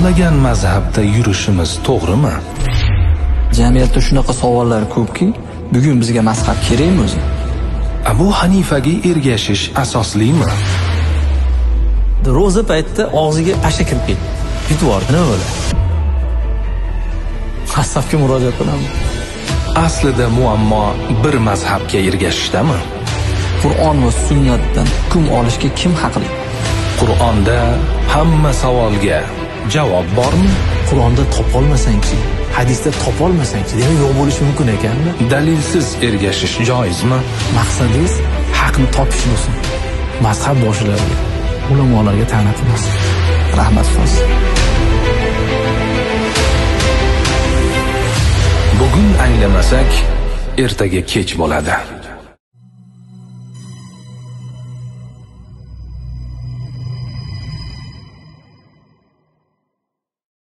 Xohlagan mazhabda yurishimiz to'g'rimi? Jamiyatda shunaqa savollar ko'pki, bugun bizga mazhab kerakmi o'zi? Abu Hanifaga ergashish asoslimi? Ro'za paytida og'ziga pasha kirib ketdi. Yutib yubordi, nima bo'ladi? Qassobga murojaat qilaman. Aslida muammo bir mazhabga ergashishdami? Qur'on va sunnatdan hukm olishga kim haqli? Qur'onda hamma savolga javob bormi? Qur'onda topolmasang-chi, hadisda topolmasang-chi, demak yo'q bo'lishi mumkin ekanmi? Dalilsiz ergashish joizmi? Maqsadingiz haqni topish bo'lsin. Mazhab boshilariga, ulamolarga ta'na qilmasin. Rahmat ustoz. Bugun anglamasak, ertaga kech bo'ladi.